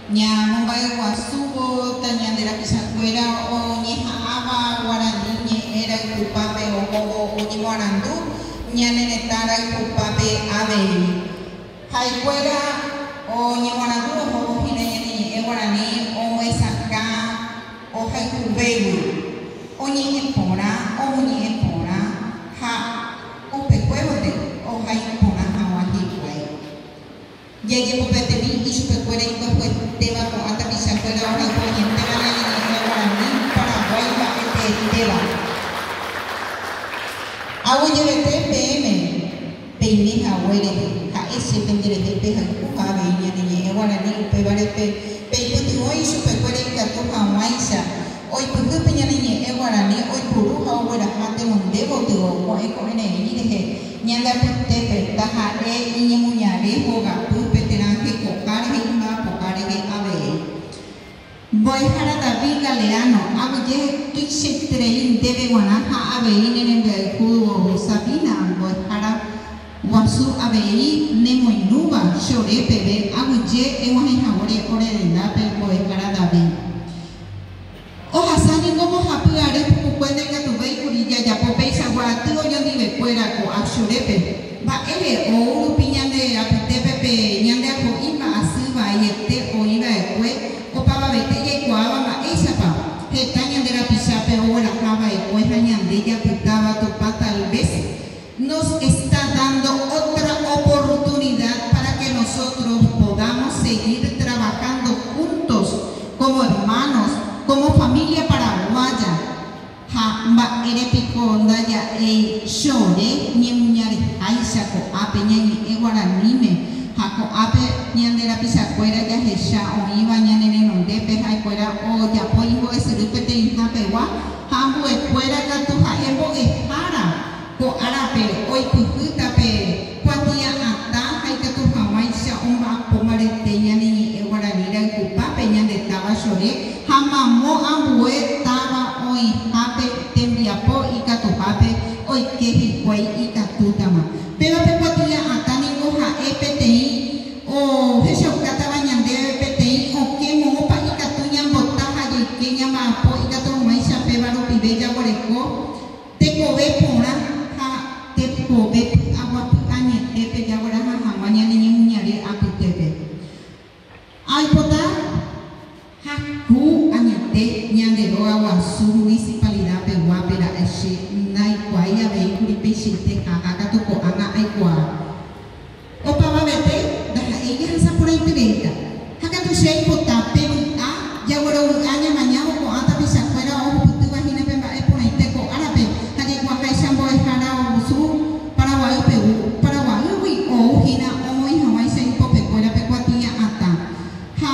Ñamomba'eguasúvo ta ñande rapichakuéra oñeha'ãva guarani ñe'ẽ rayhupápe ohóvo oñemoarandu ñane retã rayhupápe avei. Ha'ekuéra oñemoarandu ohóvo hína ñane ñe'ẽ guarani omyesakã ohayhuvégui, oñe'ẽ porã, omoñe'ẽ porã ha upekuévote ohai porã hag̃ua hikuái. Jajepopetemi ichupekuéra ipyahuetéva ko'ã tapichakuéra ohayhu añetéva ñane ñe'ẽ guarani Paraguái mba'eteetéva. Aguyjevete peẽme peime hague rehe, ha'e che penderehe pehayhúva avei ñane ñe'ẽ guarani upévare pe peipytyvõ ichupekuéra ikatu hag̃uáicha oipyhy pe ñane ñe'ẽ guarani oipuru ha ogueraha tenonde gotyo ko'ẽ ko'ẽrei rehe ñande apytépe taha'e iñemoñare hogapýpe térã hekoha rehe imba'apoha rehe avei. Mbo'ehára David Galeano, aguyje tuichaiterei ndéve g̃uarã ha avei ne rembiayhu Sabina mbo'ehára guasu avei nemoirũva chore peve aguyje eg̃uahẽhaguére ore rendápe mbo'ehára David. Ohasa ningo mbohapy ary pukukue ndaikatuvéikuri jajapo peichagua aty oñondivekuéra ko'a Chorépe. Mba'ére ou rupi ñande apytépe pe ñandeapo'i mba'asy vaiete oĩva'ekue opavavete jaikuaáva mba'éichapa heta ñande rapichápe oguerahava'ekue ha ñande japytáva Tupã tal vez nos está dando otra oportunidad para que nosotros podamos seguir trabajando juntos como hermanos, como familia paraguaya. Ha mba'ére piko ndaja'éi Chore ñemoñareháicha ko'ápe ñañe'ẽ guaraníme ha ko'ápe ñande rapichakuéra jahecha oĩva ñane renondépe ha'ekuéra ojapo imbo'esyry peteĩhapegua ha ambuekuéra katu ha'e mbo'ehára ko árape oipyhýta pe kuatia'atã ha ikatu hag̃uáicha omba'apo mbarete ñane ñe'ẽ guarani rayhupápe ñande táva Chore ha mamo ambue táva oĩhápe tembiapo ikatuhápe oike hikuái ikatútama. Péva pe kuatia'atã ningo ha'e peteĩ ohechaukátava ñandéve peteĩ okẽ moõpa ikatu ñambota ha jaike ñamba'apo ikatu hag̃uáicha péva rupive jaguereko tekove porã ha tekove py'aguapy añetépe jagueraha hag̃ua ñane ñemoñare apytépe. Aipota haku añete ñande róga guasu municipalidad peguápe ra'e che ndaikuaái avei kuri peichaite ha katu ko'ág̃a aikuaa. Opavavete ndaha'éi jahasa porãitereíta. Ha katu che aipota pevy'a jaguerovy'a ñamañávo ko'ã tapichakuéra ohupytýva hína pe mba'e porãite ko árape ha jaikuaaháicha mbo'ehára ovusu Paraguaýgui ou hína omoĩ hag̃uáicha ipopekuéra pe kuatia'atã. Ha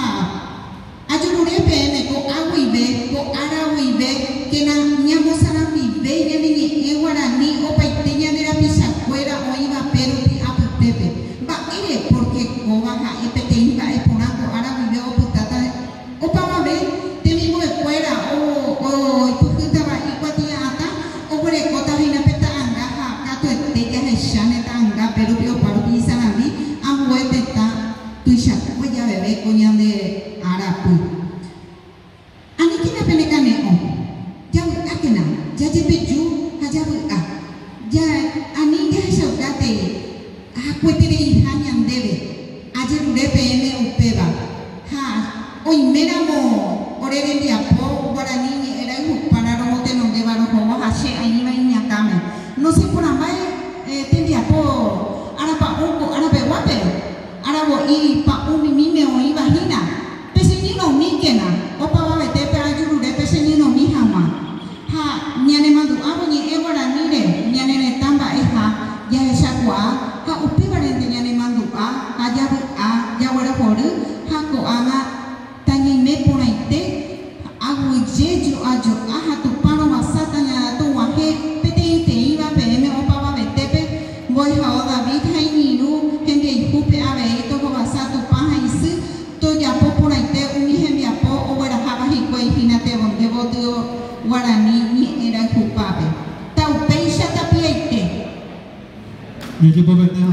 ajerure peẽme ko'a guive, ko ára guive kena ñamosarambive ñane ñe'ẽ guarani opaite ñande rapichakuéra oĩva pérupi apytépe. Mba'ére porque kóva ha'e peteĩ mba'e porã ko ára guive opytáta opavave temimbo'ekuéra oipyhýtava ikuatia'atã oguerekóta hína pe ta'ãnga ha katuete jahecháne ta'ãnga pérupi opárupi isarambi ambue tetã tuichakue javeve ko ñande arapy. Aníkena penekane'õ, javy'ákena, jajepeju ha javy'a. Ani jahechaukátei hakuetereiha ñandéve, ajerure peẽme upéva. Ha oiméramo ore rembiapo guarani ñe'ẽ rayhupára romotenondéva rohóvo ha che aĩva iñakãme. Nosẽporãmbái tembiapo arapa'ũ ko arapeguápe, aravo'i pa'ũ mimíme oĩva hína. Pecheñyrõmíkena, opavavetépe ajurure pecheñyrõmi hag̃ua. Ha ñanemandu'ávo ñe'ẽ guaraníre ñane retã mba'eha jahechakuaa ha upévarente ñanemandu'a ha javy'a jaguerohory ha ko'ág̃a tañaime porãite aguyje jo'ajo'a ha Tupã rovasáta tog̃uahẽ peteĩteĩva peẽme opavavetépe mbo'ehao David ha iñirũ hembiayhúpe avei tohovasa Tupã ha isy tojapo porãite umi hembiapo ogueraháva hikuái hína tenonde gotyo guarani ñe'ẽ rayhupápe. Taupéicha tapiaite. Jajepopete.